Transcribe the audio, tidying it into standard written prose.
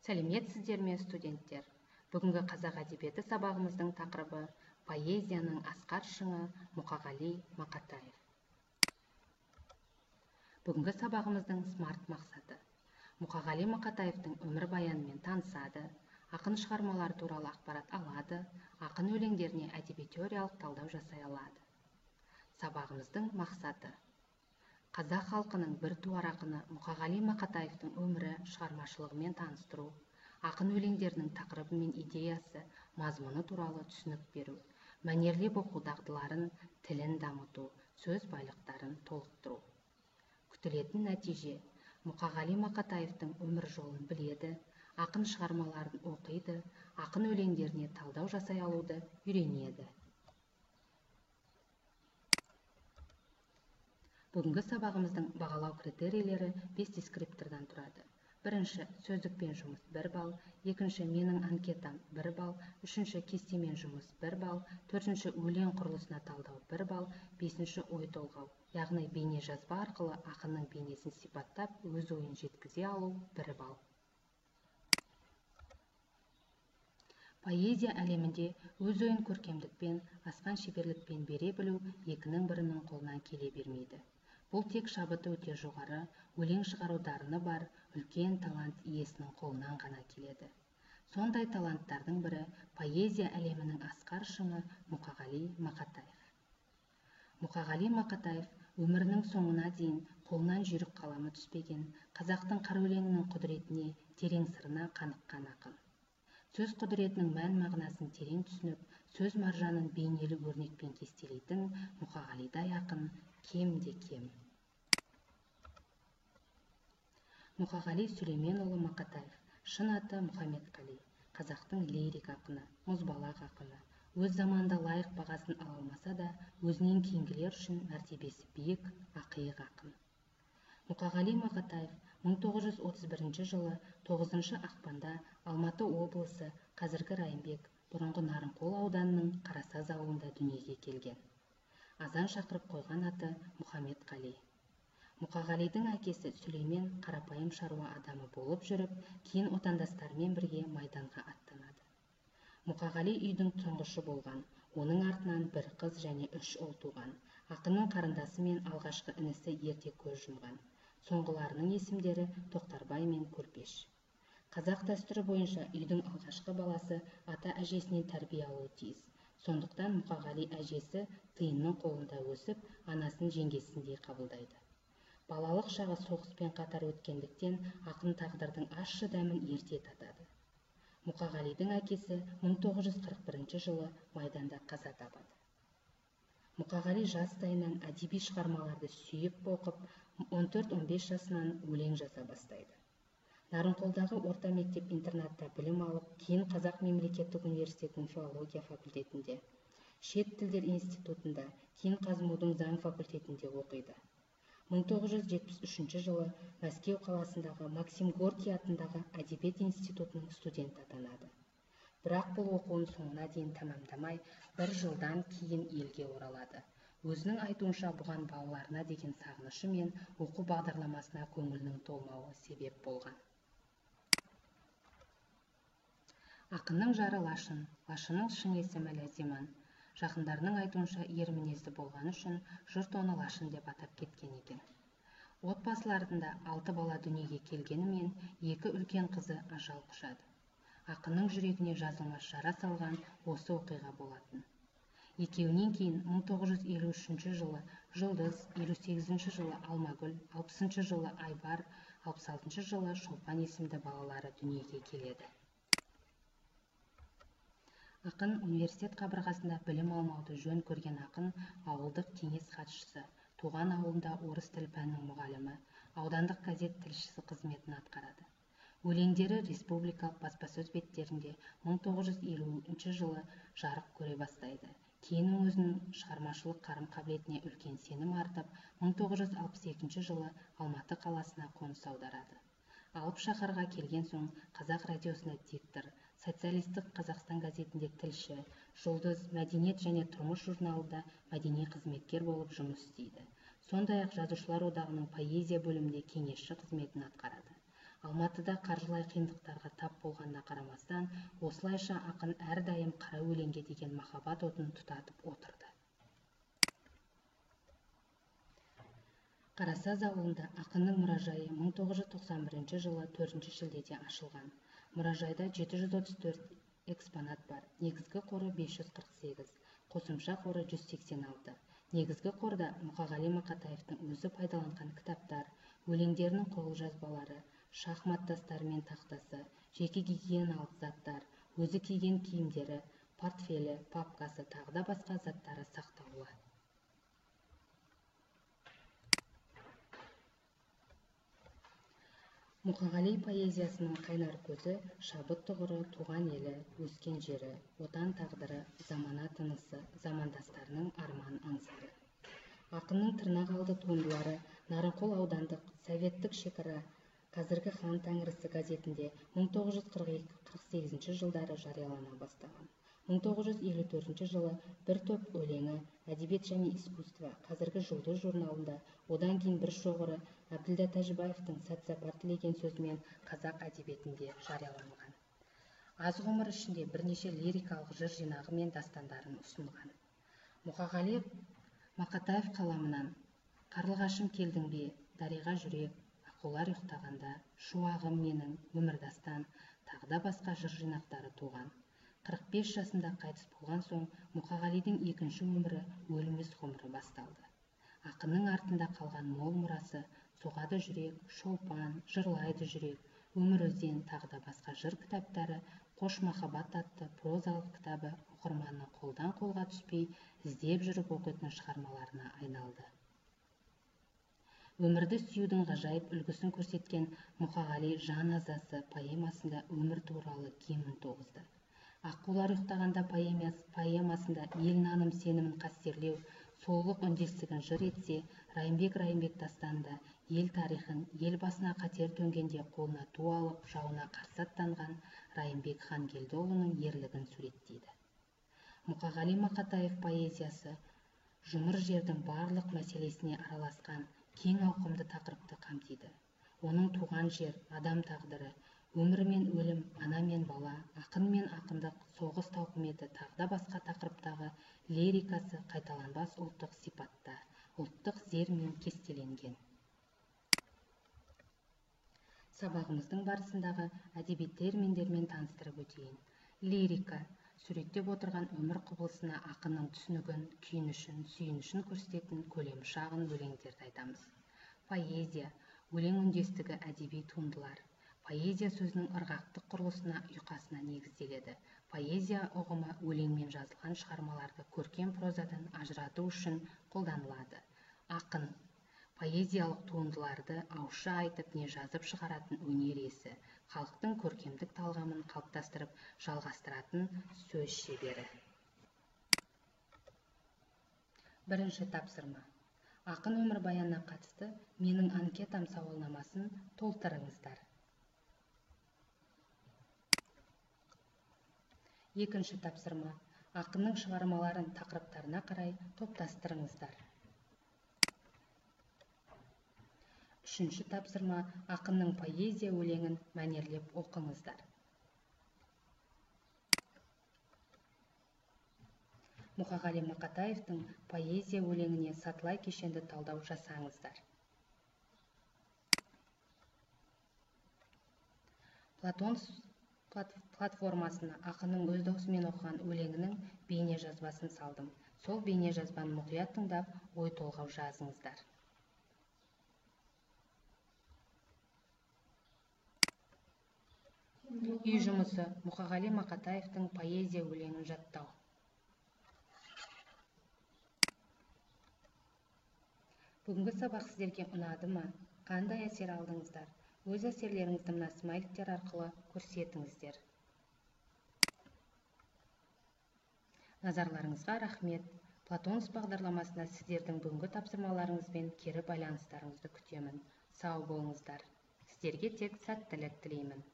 Сәлеметсіздер ме, студенттер! Бүгінгі қазақ әдебиеті сабағымыздың тақырыбы поэзияның асқар шыңы Мұқағали Мақатаев. Бүгінгі сабағымыздың смарт мақсаты: Мұқағали Мақатаевтың өмірбаянымен танысады, ақын шығармалары туралы ақпарат алады, ақын өлеңдеріне әдеби теориялық талдау жасай алады. Сабағымыздың мақсаты: қазақ халқының біртуар ақыны Мұқағали Мақатаевтың өмірі, шығармашылығымен таныстыру, ақын өлеңдерінің тақырыбы мен идеясы, мазмұны туралы түсінік беру, мәнерлеп оқу дағдыларын, тілін дамыту, сөз байлықтарын толықтыру. Күтілетін нәтиже: Мұқағали Мақатаевтың өмір жолын біледі, ақын шығармаларын оқиды, ақын өлеңдеріне талдау жасай алуды үйренеді. Бүгінгі сабағымыздың бағалау критерийлері 5 дескриптордан тұрады. Бірінші, сөздікпен жұмыс 1 балл, екінші, менің анкетам 1 балл, үшінші, кестемен жұмыс 1 балл, төртінші, өлең құрылысына талдау 1 балл, бесінші, ой толғау, яғни бейне жазба арқылы ақынның бейнесін сипаттап, өз ойын жеткізе алу 1 балл. Поэзия әлемінде өз ойын көркемдікпен, асқан шеберлікпен бере білу екінің бірінің қолынан келе бермейді. Бұл тек шабыты өте жоғары, өлең шығару дарыны бар, үлкен талант иесінің қолынан ғана келеді. Сондай таланттардың бірі поэзия әлемінің асқар шыңы Мұқағали Мақатаев. Мұқағали Мақатаев өмірінің соңына дейін қолынан жүйрік қаламы түспеген, қазақтың қара өлеңінің құдіретіне, терең сырына қаныққан ақын. Сөз құдіретінің мән-мағынасын терең түсініп, сөз маржанын бейнелі өрнекпен кестелейтін Мұқағалидай ақын кемде кем. Мұқағали Сүлейменұлы Мақатаев, шын аты Мұхамедқали, қазақтың лирик ақыны, мұзбалақ ақыны. Өз заманында лайық бағасын ала алмаса да, өзінен кейінгілер үшін мәртебесі биік, ақиық ақын. Мұқағали Мақатаев 1931 жылы 9 ақпанда Алматы облысы, қазіргі Райымбек, бұрынғы Нарынқол ауданының Қарасаз ауылында дүниеге келген. Азан шақырып қойған аты Мұхамедқали. Мұқағалидың әкесі Сүлеймен қарапайым шаруа адамы болып жүріп, кейін отандастарымен бірге майданға аттанады. Мұқағали үйдің тұңғышы болған, оның артынан бір қыз және 3 ұл туған. Ақынның қарындасы мен алғашқы інісі ерте көз жұмған. Соңғыларының есімдері Тоқтарбай мен Көрпеш. Қазақ дәстүрі бойынша үйдің алғашқы баласы ата-әжесінен тәрбие алуы тиіс. Сондықтан Мұқағали әжесі Тиынның қолында өсіп, анасын жеңгесіндей қабылдайды. Балалық шағы соғыспен қатар өткендіктен ақын тағдырдың ащы дәмін ерте татады. Мұқағалидың әкесі 1941 жылы майданда қаза табады. Мұқағали жастайынан әдеби шығармаларды сүйіп оқып, 14-15 жасынан өлең жаза бастайды. Нарынқолдағы орта мектеп-интернатта білім алып, кейін Қазақ мемлекеттік университетінің филология факультетінде, шет тілдер институтында, кейін ҚазМУ-дың заң факультетінде оқиды. 1973 жылы Мәскеу қаласындағы Максим Горький атындағы әдебиет институтының студенті атанады. Бірақ бұл оқуын соңына дейін тәмамдамай, бір жылдан кейін елге оралады. Өзінің айтуынша, бұған балаларына деген сағынышы мен оқу бағдарламасына көңілінің толмауы себеп болған. Ақынның жары Лашын, Лашынның шын есімі Ләзиман. Жақындарының айтуынша, ер мінезді болғаны үшін жұрт оны Лашын деп атап кеткен екен. Отбасыларында 6 бала дүниеге келгенімен, 2 үлкен қызы ажал құшады. Ақынның жүрегіне жазылмас жара салған осы оқиға болатын. Екеуінен кейін 1953 жылы Жұлдыз, 58 жылы Алмагүл, 60 жылы Айбар, 66 жылы Шолпан есімді балалары дүниеге келеді. Ақын университет қабырғасында білім алмауды жөн көрген ақын ауылдық кеңес хатшысы, туған ауылында орыс тіл пәнінің мұғалімі, аудандық газет тілшісі қызметін атқарады. Өлеңдері республикалық баспасөз беттерінде 1950 жылы жарық көре бастайды. Кейін өзінің шығармашылық қарым-қабілетіне үлкен сенім артып, 1962 жылы Алматы қаласына қоныс аударады. Алып шаһарға келген соң Қазақ радиосында диктор, Социалистік Қазақстан газетінде тілші, Жұлдыз, Мәдениет және тұрмыс журналында мәдени қызметкер болып жұмыс істейді. Сондай-ақ Жазушылар одағының поэзия бөлімінде кеңесші қызметін атқарады. Алматыда қаржылай қиындықтарға тап болғанына қарамастан, осылайша ақын әрдайым қара өлеңге деген махаббат отын тұтатып отырды. Қарасаз ауылында ақынның мұражайы 1991 жылы 4 шілдеде ашылған. Мұражайда 734 экспонат бар, негізгі қоры 548, қосымша қоры 186. Негізгі қорда Мұқағали Мақатаевтың өзі пайдаланған кітаптар, өлеңдерінің қолжазбалары, шахмат тастары мен тақтасы, жеке гигиеналық заттар, өзі киген киімдері, портфелі, папкасы, тағы да басқа заттары сақтаулы. Мұқағали поэзиясының қайнар көзі, шабыт тұғыры, туған елі, өскен жері, отан тағдыры, замана тынысы, замандастарының арман аңсары. Ақынның тырнақ алды туындылары Нарынқол аудандық Советтік шекара, қазіргі Хан Тәңірісі газетінде 1942-48 жылдары жариялана бастаған. 1954 жылы бір топ өлеңі Әдебиет және искусство, қазіргі Жұлдыз журналында, одан кейін бір шоғыры Әбділда Тәжібаевтың Сәт-сапар тілеген сөзімен қазақ әдебиетінде жарияланған. Аз ғұмыр ішінде бірнеше лирикалық жыр жинағы мен дастандарын ұсынған. Мұқағали Мақатаев қаламынан Қарлығашым келдің бе, Дариға жүрек, Аққулар ұйықтағанда, Шуағым менің, Өмірдастан, тағы да басқа жыр жинақтары туған. 45 жасында қайтыс болған соң Мұқағалидың екінші өмірі, өлмес ғұмыры басталды. Ақынның артында қалған мол мұрасы Соғады жүрек, Шолпан, Жырлайды жүрек, Өмір өзен, тағы да басқа жыр кітаптары, Қош махаббат атты прозалық кітабы оқырманның қолдан қолға түспей іздеп жүріп оқитын шығармаларына айналды. Өмірді сүюдің ғажайып үлгісін көрсеткен Мұқағали Жан азасы поэмасында өмір туралы гимн туғызды. Аққулар ұйықтағанда поэмасында ел наным сенімін қастерлеу, сұлулық үндестігін жыр етсе, Райымбек Райымбек дастанында ел тарихын, ел басына қатер төнгенде қолына ту алып, жауына қарсы аттанған Райымбек Хангелдіұлының ерлігін суреттейді. Мұқағали Мақатаев поэзиясы жұмыр жердің барлық мәселесіне араласқан кең ауқымды тақырыпты қамтиды. Оның туған жер, адам тағдыры, өмір мен өлім, ана мен бала, ақын мен ақындық, соғыс тауқыметі, тағы да басқа тақырыптағы лирикасы қайталанбас ұлттық сипатта, ұлттық зермен кестеленген. Сабағымыздың барысындағы әдеби терминдермен таныстырып өтейін. Лирика суреттеп отырған өмір құбылысына ақынның түсінігін, күйінішін, сүйінішін көрсететін көлемі шағын өлеңдерді айтамыз. Поэзия өлең үндестігі әдеби туындылар. Поэзия сөзінің ырғақтық құрылысына, ұйқасына негізделеді. Поэзия ұғымы өлеңмен жазылған шығармаларды көркем прозадан ажырату үшін қолданылады. Ақын поэзиялық туындыларды ауызша айтып не жазып шығаратын өнер иесі, халықтың көркемдік талғамын қалыптастырып, жалғастыратын сөз шебері. Бірінші тапсырма. Ақын өмірбаянына қатысты менің анкетам сауалнамасын толтырыңыздар. Екінші тапсырма. Ақынның шығармаларын тақырыптарына қарай топтастырыңыздар. Үшінші тапсырма. Ақынның поэзия өлеңін мәнерлеп оқыңыздар. Мұқағали Мақатаевтың поэзия өлеңіне сатылай кешенді талдау жасаңыздар. Платон платформасына ақынның өз даусымен оқыған өлеңінің бейне жазбасын салдым. Сол бейне жазбаны мұқият тыңдап, ой толғау жазыңыздар. Үй жұмысы. Мұқағали Мақатаевтың поэзия өлеңін жаттау. Бүгінгі сабақ сіздерге ұнады ма? Қандай әсер алдыңыздар? Өз әсерлеріңізді мына смайликтер арқылы көрсетіңіздер. Назарларыңызға рахмет. Платонус бағдарламасына сіздердің бүгінгі тапсырмаларыңыз бен кері байланыстарыңызды күтемін. Сау болыңыздар. Сіздерге тек сәттілік тілеймін.